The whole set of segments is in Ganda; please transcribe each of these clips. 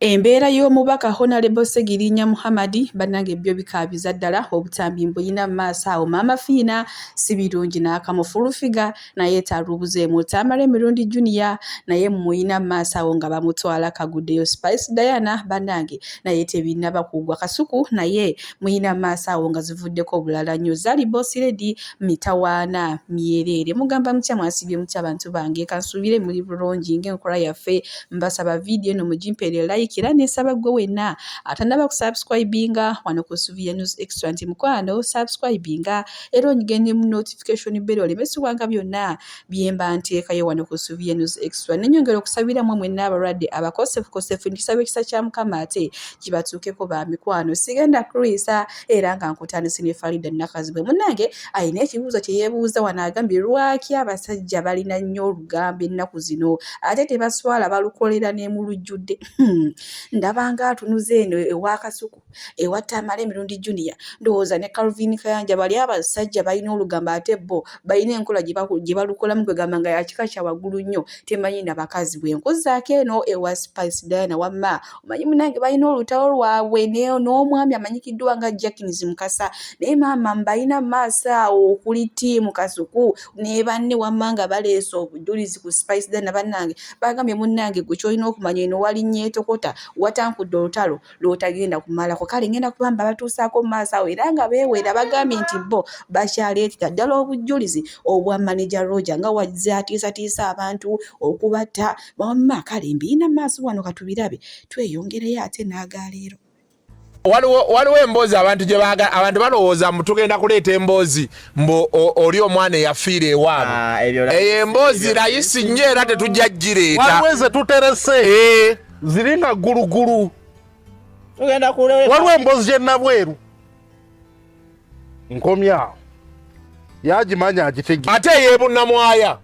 Embeera y'omubaka Honalebo Ssegirinya Muhammad bannange byo bikaabiza ddala obutambi mbuyina mu maaso awo Maama Fiina si birungi n'akamu Full Figure naye talubuzeemu Tamale Mirundi Junior naye mmuyina mu maaso awo nga bamutwala kaguddeyo Spice Diana bannange naye tebinnaba kugwa Kasuku naye muyina mu maaso awo nga zivuddeko bulala nnyo Zari Boss Lady mitawaana myereere mugamba mutya mwasibye mutya abantu bange kansuubire muli bulungi ng'enkola yaffe Mbasaba video eno mugimpeere like era nesaba gwe wenna atanaba kusubscribinga wano ku Suvia News Extra nti mukwano subscribinga era onyige mu notification bell oleme subwanga byonna byemba nteekayo wano ku Suvia News Extra. Nenyongera okusabira mwe mwenna abalwadde abakosefukosefu nkisaba ekisa kya Mukama ate kibatuukeko ba mikwano. Sigenda kulwisa era nga nkutandise ne Farida Nakazibwe munnange alina ekibuuzo kye yeebuuza wano agambye lwaki abasajja balina nnyo olugambo ennaku zino ate tebaswala balukolera ne mu lujjudde. Hmm. Ndaba nga atunuza eno ewa Kasuku ewa Tamale Mirundi Junior ndowooza ne Calvin Kayanja bali abasajja balina olugambo ate bo balina enkola gye balukolamu kwegamba nga yakika kya waggulu nnyo temanyi na bakazi bwe nkuzaako eno ewa Spice Diana wamma omanyi munange balina olutalo lwabwe n'omwami amanyikiddwa nga Jackins Mukasa naye maama mbalina maaso awo okuli ttiimu Kasuku ne banne wamma nga baleese obujulizi ku Spice Diana bannange bagambye munnange gwe ky'olina okumanya eno walinnye etokota watankudde olutalo lw'otagenda kumalako kale ngenda kuba mbabatuusaako mu maaso awo era nga beewera bagambye nti bo bakyaleetera ddala obujjulizi obwa maneja Roger nga wazze atiisatiisa abantu okubatta wamma kale mbiina mu maaso wano katubirabe tweyongereyo ate n'agaleero. Waliwo waliwo emboozi abantu gye baagala abantu balowooza mbu tugenda kuleeta emboozi mbu oli omwana eyafiira ewaabwe ah, eyo emboozi rayisi nnyo era tetujja gireeta waliwo eze tuterese eh. ziri nga gulugulu waliwo emboozi gyenabweru nkomyawo yagimanya agitege ate eyebunamwaya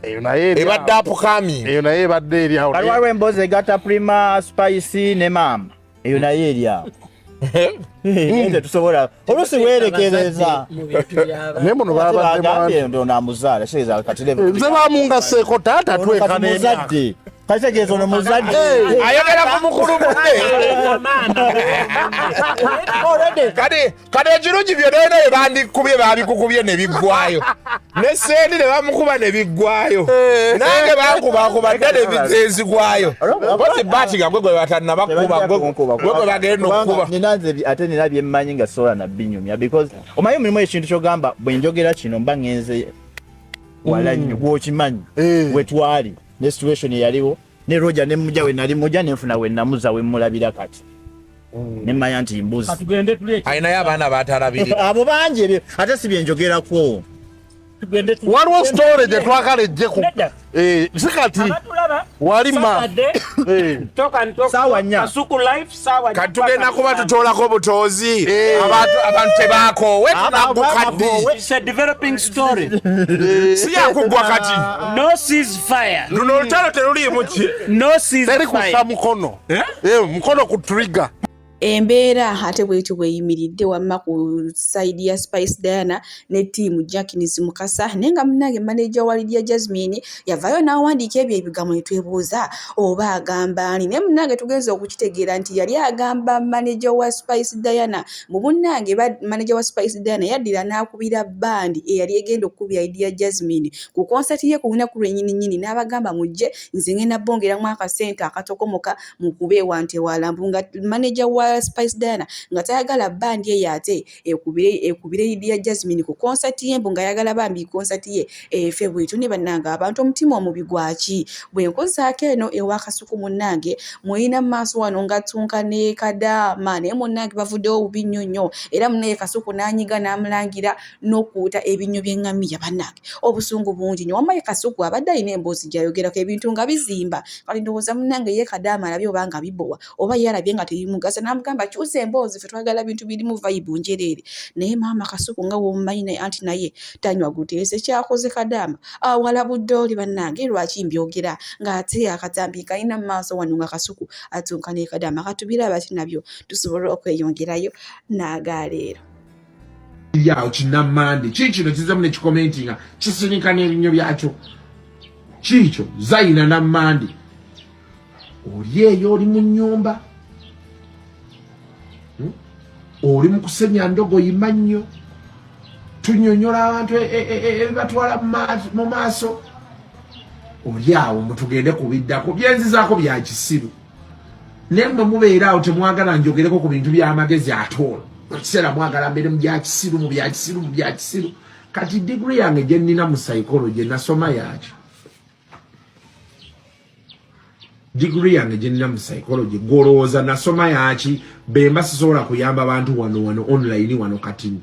eyo naye ebadde apukami eyo naye ebadde eri awo waliwo emboozi egatta prima spice ne maama eyo naye eri awo tetusobola oluusi weerekereza naye muno babadde amuzaala nze bamungaseeko taata twekanamuzadde kategeeza ono muzadde ayogera ku mukulu munne kati kati ekirungi byonna byonna bye bandikubye babikukubye ne biggwayo ne sendi ne bamukuba ne biggwayo eh. nange bankubakuba dda ne zigwayo mpozi baati nga gwe gwe batannabakuba gwe gwe bagenda okukuba. Nina nze ate nina byemmanyi nga sobola nabinyumya because omanyi mulimu ekintu kyogamba bwe njogera kino mba ngenze wala nnyo gwokimanyi eh. wetwali ne situation eyaliwo ne Roger ne mujja we nali mujja ne nfuna we namuza we mulabira kati ne mmanya nti mbuzi. Alinayo abaana batalabirira. Abo bangi ebyo ate si byenjogerako. Waliwo story gye twagala ejje ku eh, si kati walima eh. Saawa 4. Kati tugenda kuba tutoolako butoozi eh. Abantu tebakoowe tunagguka ddi? Si yakuggwa kati luno olutalo teruliimu ki teri kussa mukono mukono ku trigger. Embeera ate bwetyo bweyimiridde wamma ku side ya Spice Diana ne ttiimu Jackins Mukasa naye nga munnange maneja wa Lydia Jasmine yavaayo n'awandiika ebyo ebigambo ne twebuuza oba agamba ani naye munnange tugenze okukitegeera nti yali agamba maneja wa Spice Diana mu munnange maneja wa Spice Diana yaddira n'akubira bbandi eyali egenda okukubira Lydia Jasmine ku konsati ye ku lunaku lwennyini nnyini n'abagamba mujje nze ngenda bongeramu akasente akatokomoka mukube ewante ewala mbu nga maneja wa Spice Diana nga tayagala bbandi eyo ate ekubire ekubire Lydia Jasmine ku konsati ye mbu ng'ayagala bambi konsati ye efe bwetyo ne bannange abantu omutima omubi gwaki bwe nkozaako eno ewa Kasuku munnange muyina mu maaso wano nga ttunka ne Kadaama naye munnange bavuddewo bubi nnyo nnyo era munnaye Kasuku n'anyiga n'amulangira n'okuuta ebinnyo by'eŋŋamiya bannange obusungu bungi nnyo wamma ye Kasuku abadde alina emboozi gy'ayogerako ebintu nga bizimba kati ndowooza munnange ye Kadaama alabye oba nga bibowa oba ye alabye nga tebimugasa n'amugamba kyusa emboozi ffe twagala bintu birimu vibe njereere naye maama Kasuku nga w'omumanyi naye anti naye tanywa guteese kyakoze Kadaama awalabudde oli bannange lwaki mbyogera ng'ate akatambi kalina mu maaso wano nga Kasuku atunka ne Kadaama katubiraba ati nabyo tusobola okweyongerayo n'agaleero. Awo kinamande kiikino kizemu nekikomentinga kisinika n'ebinnyo byakyo kiikyo zayina nammande. Oli eyo oli mu nnyumba, Oli mu kusenya ndogoyi mannyo, tunyonyola abantu ebibatwala mu maaso. Oli awo mutugende kubiddako byenzizaako bya kisiru, naye mmwe mubeera awo temwagala njogereko ku bintu by'amagezi ate olwo ekiseera mwagala mbeere mu bya kisiru, mu bya kisiru, mu bya kisiru. Kati diguri yange gye nnina mu psychology nasoma yaki? Diguri yange gye nnina mu psychology gw'olowooza nasoma yaki? Bemba sisobola kuyamba bantu wano wano online wano. Kati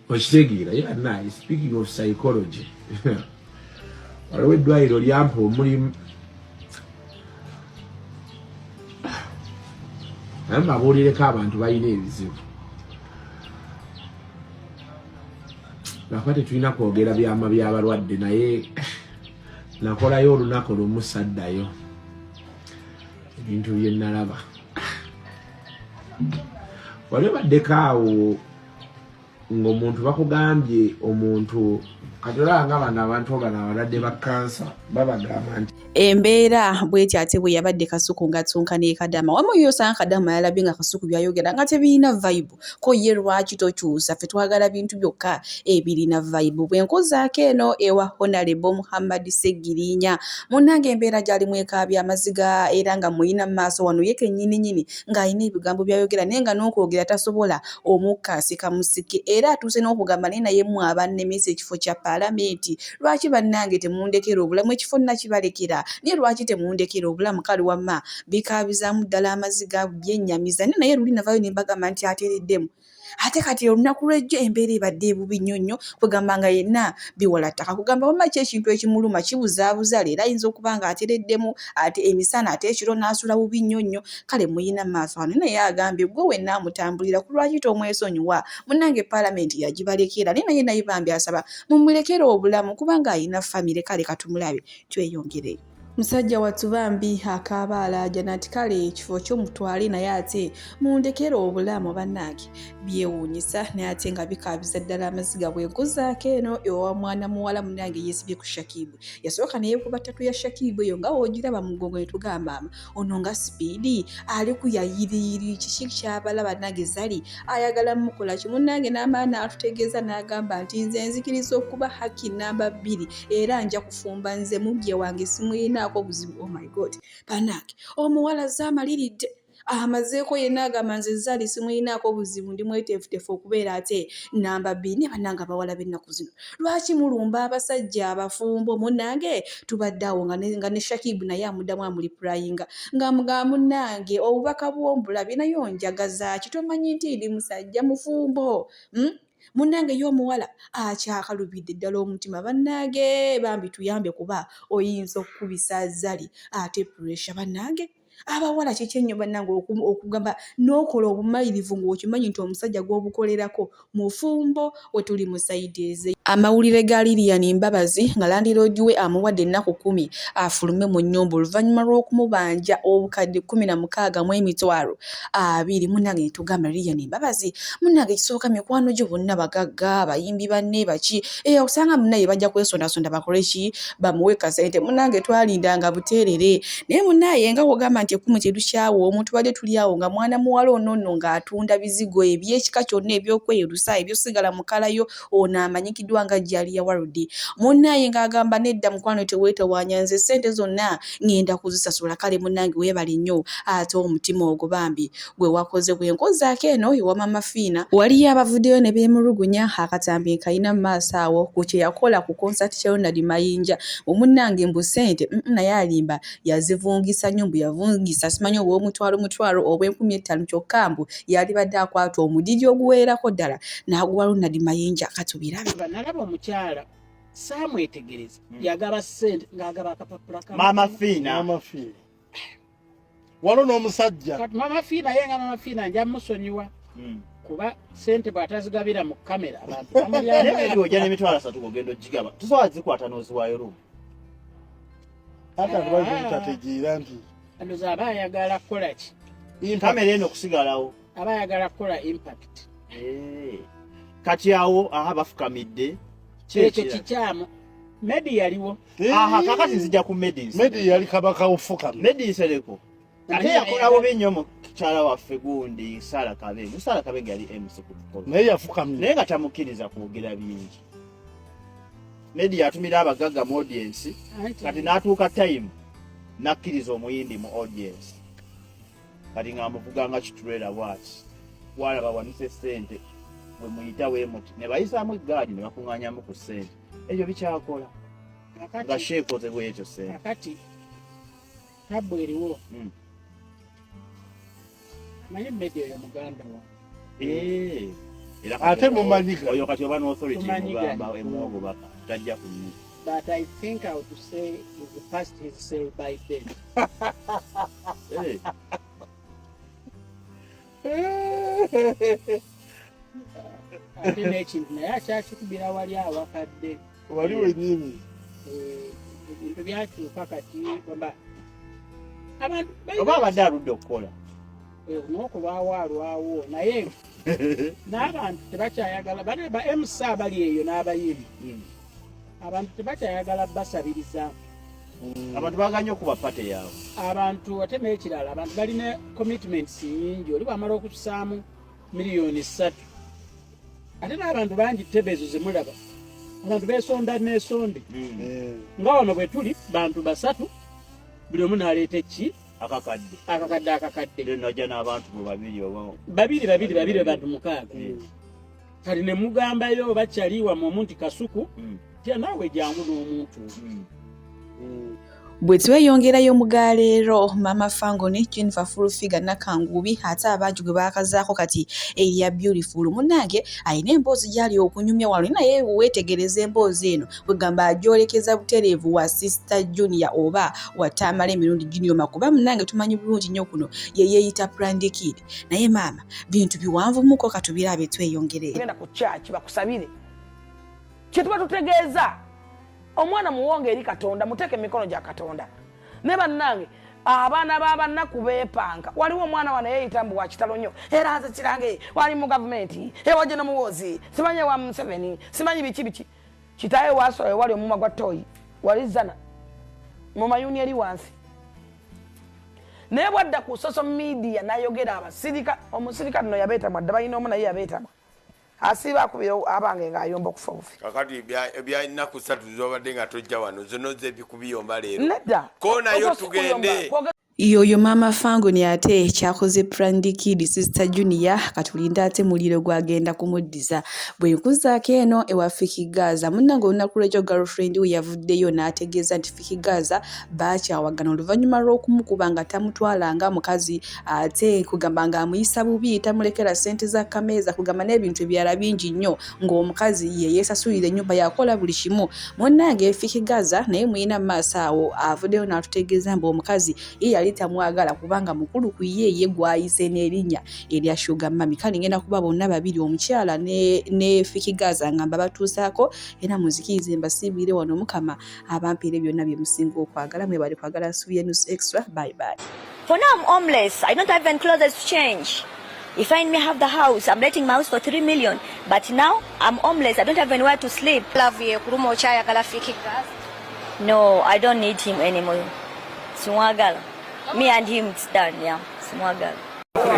okitegeera? Yeah, nice. Speaking of psychology, waliwo eddwaliro lyampa omulimu, naye mbabuulireko, abantu balina ebizibu lwakuba tetulina kwogera byama by'abalwadde, naye nakolayo olunaku lumu saddayo. Ebintu bye nalaba, wali obaddeko awo ng'omuntu bakugambye omuntu kati olaba nga bano abantu bano abalwadde ba kansa babagamba nti Embeera bweti ate bwe yabadde Kasuku ng'attunka ne Kadama wamu yo osanga Kadama yalabye nga Kasuku by'ayogera nga tebirina vibe, ko ye lwaki tokyusa, ffe twagala bintu byokka ebirina vibe. Bwe nkuzaako eno ewa Honorable Muhammad Ssegirinya, munnange embeera gy'alimu ekaabya amaziga, era nga muyina mu maaso wano ye kennyininyini ng'alina ebigambo by'ayogera naye nga n'okwogera tasobola, omukka asika musike, era atuuse n'okugamba naye naye mmwe abannemesa ekifo kya paalamenti, lwaki bannange temundekera obulamu? Ekifo nakibalekera, naye lwaki temundekera obulamu? Kale wamma bikaabizaamu ddala amaziga, byennyamiza. Naye naye luli navaayo ne mbagamba nti ateereddemu, ate kati olunaku lw'ejjo embeera ebadde ebubi nnyo nnyo, kwegamba nga yenna biwala ttaka. Kugamba wamma ki ekintu ekimuluma kibuzaabuza, leero ayinza okuba nga atereddemu, ate emisana, ate ekiro n'asula bubi nnyo nnyo. Kale muyina maaso wano naye agambye gwe wenna amutambulira ku lwaki tomwesonyiwa? Munnange paalamenti yagibalekera, naye naye naye bambi asaba mumulekere obulamu kubanga alina famire. Kale katumulabe tweyongereyo. Musajja wattu bambi akaaba alaajana nti kale ekifo kyo mutwale, naye ate mundekere obulamu. Bannange byewuunyisa, naye ate nga bikaabiza ddala amaziga. Bwe nkuzaako eno ewa mwana muwala, munnange yeesibye ku Shakibu, yasooka neyekuba ttatu ya Shakibu eyo nga woogiraba mu mugongo ne tugamba ama ono nga sipiidi ali ku yayiriyiri, kiki kyabala? Bannange Zali ayagala mukola ki? Munnange n'amaani atutegeeza n'agamba nti nze nzikiriza okuba haki namba 2, era nja kufumba, nze mujje wange simuyinaako buzibu. Oh my God, bannange omuwala zaamaliridde amazeeko yenna, agamba nze Zali simuyinaako buzibu, ndi mweteefuteefu okubeera ate namba 2. Ne bannange abawala b'ennaku zino, lwaki mulumba abasajja abafumbo? Munnange tubadde awo nga ne Shakibu naye amuddamu amureplyinga ng'amugamba munnange obubaka bw'ombulabye, naye onjagaza ki? Tomanyi nti ndi musajja mufumbo? Munnange ye omuwala akyakalubidde ddala omutima. Bannange bambi tuyambe, kuba oyinza okukubisa Zali ate pressure. Bannange abawala kiki ennyo bannange okugamba n'okola obumalirivu ng'okimanyi nti omusajja gw'obukolerako mufumbo? We tuli mu side eze amawulire ga Lilian Mbabazi nga landiroodi we amuwadde ennaku 10 afulume mu nnyumba oluvannyuma lw'okumubanja obukadde 16,200. Munnange netugamba Lilian Mbabazi, munnange ekisooka mikwano gyo bonna bagagga, abayimbi banne baki, osanga munnaye bajja kwesondasonda bakole ki, bamuwe kasente. Munnange twalindanga buteerere, naye munnaye nga wogamba nti ekkumu terukyawa omuntu, badde tuli awo nga mwana muwala ono nno ng'atunda bizigo eby'ekika kyonna ebyokweyerusa ebyosigala mukalayo ono amanyikiddwa nga Jalia World. Munnaye ng'agamba nedda mukwano teweetawaanya, nze ssente zonna ŋŋenda kuzisasula. Kale munnange weebale nnyo ate omutima ogwo bambi gwe wakoze. Bwe nkozaako eno ewa Mama Fiina, waliyo abavuddeyo ne beemulugunya akatambi nkayina mu maaso awo ku kye yakola ku konsati kya Ronald Mayinja. Munnange mbu ssente naye alimba, yazivungisa nnyo, mbu yavungisa simanyi obw'omutwalo mutwalo, obw'enkumi 5, kyokka mbu yalibadde akwata omudidi oguwererako ddala n'aguwa Ronald Mayinja. Katubirabe. Nalaba omukyala saamwetegereza, yagaba ssente ng'agaba akapapula ka Mama Fiina. Mama Fiina. Waliwo n'omusajja. Kati Mama Fiina ye nga Mama Fiina nja musonyiwa, kuba ssente bw'atazigabira mu kamera abantu Naye bamulya. ojja n'emitwalo 30 ogenda ogigaba, tosobola zikwata n'oziwaayo lumu. Ate abantu bayinza obutategeera nti Ndoza aba ayagala kukola ki? Kamera eno okusigalawo. Aba ayagala kukola impact. Eh. Kati awo aha bafukamidde. Ki Ekyo ekirala? kikyamu. Medi yaliwo. Aha, kakati nzija ku Medi. Medi yali kabaka ofuka. Medi Nsereko. Ate yakola bubi nnyo mukyala waffe gundi Sara Kabenge. Sara Kabenge yali MC ku mukolo. Naye yafukamye. Naye nga tamukkiriza kwogera bingi. Medi yatumira abagagga mu audience. Kati n'atuuka time n'akkiriza omuyimbi mu audience. Kati ng'amuvuga nga kiturera bw'ati. Walaba wanise ssente bwe muyita weemuti ne bayisaamu eggaali ne bakuŋŋaanyamu ku ssente. Ebyo bikyakola. Nga sheekoze bw'etyo ssente. Kakati tabu eriwo. Manyi Medi oyo muganda wa. Era ate mumanyiga. Oyo kati oba n'authority Tumanyiganye. mugamba emuwa obubaka tajja kunyiga. But I think I would say he's past his sell by date. Ate n'ekintu naye akyakikubira wali awakadde. Wali wennyini. Ebintu byakyuka kati oba abantu oba abadde aludde okukola. N'okulwawo alwawo naye n'abantu tebakyayagala bane ba MC abali eyo n'abayimbi. Abantu tebakyayagala basabiriza. Abantu baagala nnyo okuba party yaabwe. Abantu ate n'ekirala abantu balina commitments nnyingi, oli bw'amala okutusaamu miliyoni 3. Ate n'abantu bangi tebe ezo zemulaba. Abantu beesonda n'esonde. Nga wano bwe tuli bantu 3 buli omu n'aleeta eki? Akakadde. Akakadde, akakadde. Then najja n'abantu bo babiri oba Babiri, babiri, babiri, bantu 6. Kati ne mugambayo oba kyali wammwe omuntu Kasuku, tya naawe jangu n'omuntu. Bwe tweyongerayo mu ga leero, Maama Fangone, Jennifer Full Figure Nakanguubi ate abangi gwe baakazaako kati erya Beautiful. Munnange alina emboozi gy'ali okunyumya wano, naye weetegereza emboozi eno kwegamba agyolekeza butereevu wa Sister Junior oba wa Tamale Mirundi Junior Makuba. Munnange tumanyi bulungi nnyo kuno ye yeeyita Brandy Kid. Naye maama bintu biwanvumuko katubirabe tweyongere. Genda ku church bakusabire. Kye tuba tutegeeza omwana muwonge eri Katonda, muteeke emikono gya Katonda. Ne bannange abaana b'abannaku beepanka. Waliwo omwana wano yeeyita mbu wa kitalo nnyo, era nze kirange wali mu gavumenti, ewa General Muhoozi, simanyi ewa Museveni, simanyi biki biki. Kitaawe waasula we wali omumwa gwa ttooyi, wali Zana mu mayuuni eri wansi. Naye bw'adda ku social media n'ayogera abasirika, omusirika nno yabeetamwa dda, balina omu naye yabeetamwa. Asiiba akubira abange ng'ayomba okufa obufi. Kakati ebya nnaku 3 z'obadde nga tojja wano, zonna ozze ebikubiyomba leero. Nedda. Koonayo Ogwo si tugende. kuyomba. Kwogera Yoyo Maama Fangone ate kyakoze Brandy Kid Sister Junior katulinde ate muliro gwagenda kumuddiza. Bwe nkuzaako eno ewa Fik Gaza, munnange olunaku lw'ekyo girlfriend we yavuddeyo n'ategeeza nti Fik Gaza baakyawagana oluvannyuma lw'okumukuba nga tamutwala nga mukazi, ate kugamba ng'amuyisa bubi, tamulekera ssente za kameeza, kugamba n'ebintu ebirala bingi nnyo ng'omukazi ye yeesasulira ennyumba yakola buli kimu. Munnange Fik Gaza naye muyina mu maaso awo avuddeyo n'atutegeeza mbu omukazi ye yali tamwagala kubanga mukulu ku ye, ye gw'ayise n'erinnya erya Sugar Mummy. Kale ngenda kuba bonna babiri omukyala ne Fik Gaza nga mbabatuusaako, era muzikirize mbasiibwire wano Mukama abampeere byonna bye musinga okwagala. Mwebale kwagala Suvia News Extra. Bye bye. For now I'm homeless. I don't have even clothes to change. You find me have the house. I'm renting my house for 3 million. But now I'm homeless. I don't have anywhere to sleep. Love ye kuluma okyayagala Fik Gaza? No, I don't need him anymore. Simwagala. Me and him, it's done, yeah. Simwagala.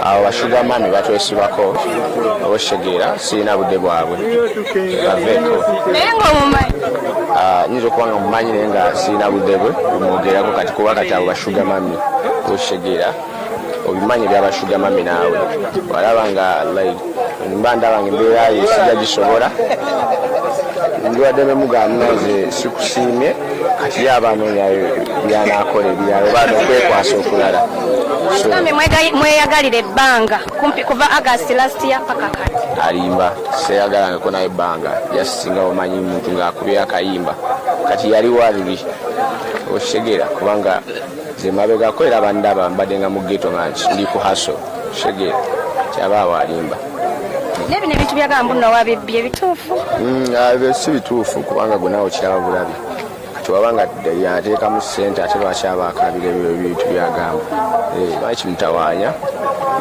Abo ba sugar mummy batwesibako oboshegera sirina budde bwabwe baveeko. Naye ng'omumanyi? Nyinza okuba nga mumanyi naye nga sirina budde bwe bumwogerako kati, kuba kati abo ba sugar mummy oboshegera obimanyi byaba sugar mummy naawe walaba nga like mba ndaba nga embeera ye sijja gisobola ndiwadde nemugamba nze sikusiimye kati ye aba anoonya byanaakola ebirala oba okwekwasa okulala. So, Agambye mweyagalira ebbanga kumpi kuva August last year paka kati. Alimba, seyagalangako naye ebbanga jasinga omanyi muntu ng'akubye akayimba kati yali waluli okitegeera kubanga nze mabegako era bandaba mbadde nga mu ghetto nga ndi ku hustle okitegeera kyabaawo alimba. Naye bino ebintu byagamba mbu nno wabibbye bituufu? Ebyo si bituufu kubanga gwe naawe okiraba bulabi. Kati waba nga yateekamu ssente, ate lwaki aba akaabira ebyo ebintu byagamba? Lwaki kimutawaanya?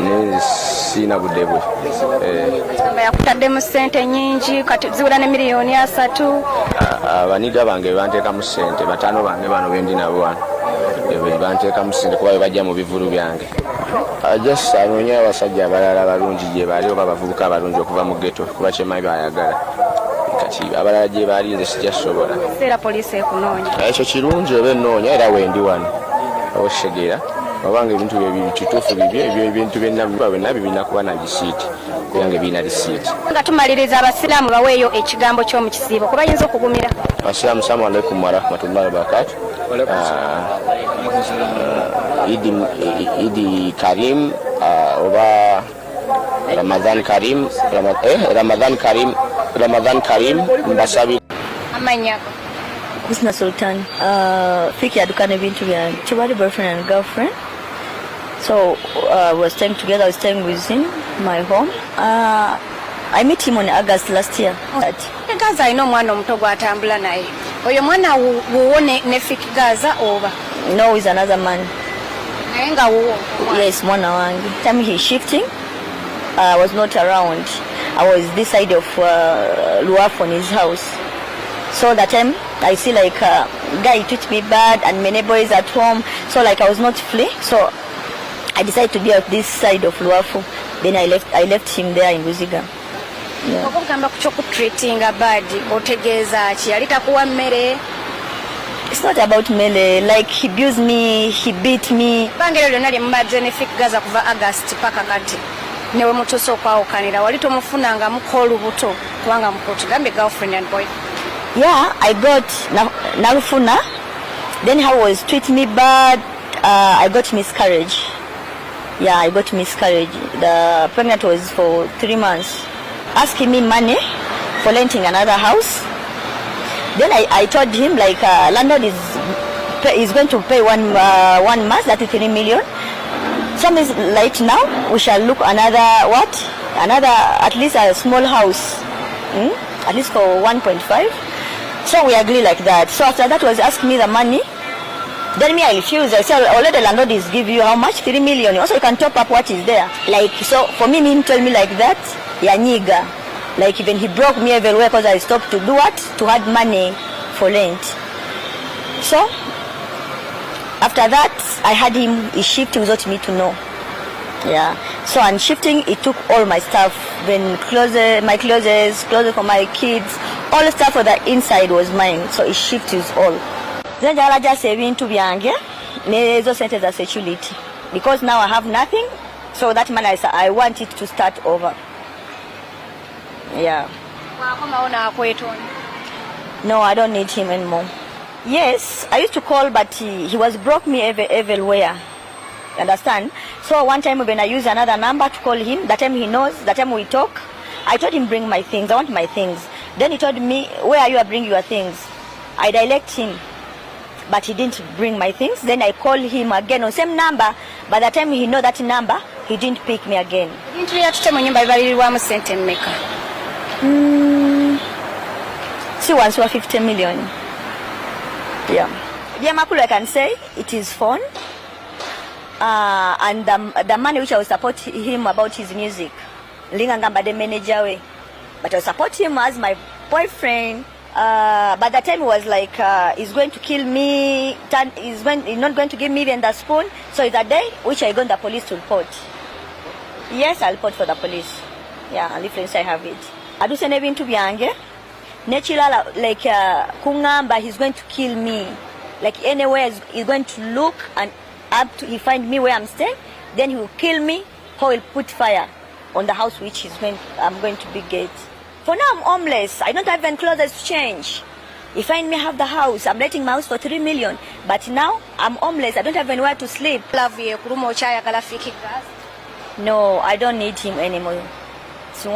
Naye siina budde bwe. Gamba yakutaddemu ssente nyingi, kati ziwera ne miliyoni 30. Abaniga bange bebanteekamu ssente, bataano bange bano bendi nabo wano bebanteekamu ssente, kuba bebajja mu bivulu byange. Just anoonye abasajja abalala balungi gye bali, oba abavubuka abalungi okuva mu ghetto, kuba kyemanyi bayagala. Kati abalala gye bali, nze sijja sobola. Era poliisi ekunoonya. Ekyo kirungi, oba ennoonya, era wendi wano okitegeera obanga ebintu bye kituufu bibye. Ebyo ebintu byonna bibirina kuba na risiiti, kubanga birina risiiti. Nga tumaliriza, abasiraamu baweeyo ekigambo ky'omukisiibo kuba bayinza okugumira. Abasiraamu, salamu alaikum warahmatullahi wabarakatu. Idi Karim, oba Ramadan Karim, Ramadan Karim, Ramadan Karim mbasabira. Amanyago? Husna Sultan. Fiki adukana ebintu byange. Tubali boyfriend and girlfriend. So we were staying together. I was staying with him, my home. I met him on August last year. But Gaza alina omwana omuto gw'atambula naye. Oyo mwana wuwo ne Fik Gaza oba? No, he's another man. Naye nga wuwo omwana. Yes, mwana wange. Time he shifting, I was not around. I was this side of Luwafu on his house. So that time I see like guy treat me bad and many boys at home. So like I was not free. So I decided to be at this side of Luwafu. Then I left him there in Buziga. Yeah. Okugamba ku kyokutreatinga bad, otegeeza ki? Yali takuwa mmere? It's not about mmere. Like he abused me, he beat me. Ebbanga eryo lyonna lye mubadde ne Fik Gaza kuva August paka kati ne we mutuuse okwawukanira, wali tomufunangamuko olubuto? Kubanga mukutugambye girlfriend and boy. Yeah, I got nalufuna. Then how was treat me bad. I got miscarriage. Yeah, I got miscarriage. The pregnant was for 3 months. Asking me money for renting another house. Then I told him like landlord is going to pay one month, that is 3 million. So means right now we shall look another what? Another at least a small house. At least for 1.5. So we agree like that. So after that was asking me the money. Then me I refuse. I said already landlord is give you how much? 3 million. Also you can top up what is there. Like so for me, him told me like that, yanyiga. Like even he broke me everywhere because I stopped to do what? To add money for rent. So after that I had him he shipped without me to know. Yeah. So and shifting, he took all my stuff. When clothes, my clothes, clothes for my kids, all the stuff for the inside was mine. So he shifted it all. Then njagala just ebintu byange nezo sente za security because now I have nothing. So that money I want it to start over. Yeah. Bwakomawo n'akwetonda? No, I don't need him anymore. Yes, I used to call, but he was broke me everywhere. You understand? So one time when I use another number to call him, that time he knows, that time we talk, I told him bring my things. I want my things. Then he told me, where are you? I bring your things. I direct him, but he didn't bring my things. Then I call him again on same number. By the time he know that number, he didn't pick me again. Ebintu byatutte mu nyumba bibalirirwamu sente mmeka? See, once were 50 million. Yeah. Byamakulu, I can say it is phone. And the money which I will support him about his music. Linga ngamba the manager way. But I will support him as my boyfriend. By the time he was like, he's going to kill me, he's not going to give me even the spoon. So it's a day which I go to the police to report. Yes, I'll report for the police. Yeah, and if I have it. Aduse n'ebintu byange nekirala like kuŋŋamba he's going to kill me, like anywhere he's going to look and up to he find me where I'm staying, then he will kill me or he'll put fire on the house which he's going I'm going to be get. For now I'm homeless. I don't have even clothes to change. He find me have the house. I'm renting my house for 3 million. But now I'm homeless. I don't have anywhere to sleep. Love yekuluma, okyayagala Fik Gaza? No, I don't need him anymore. So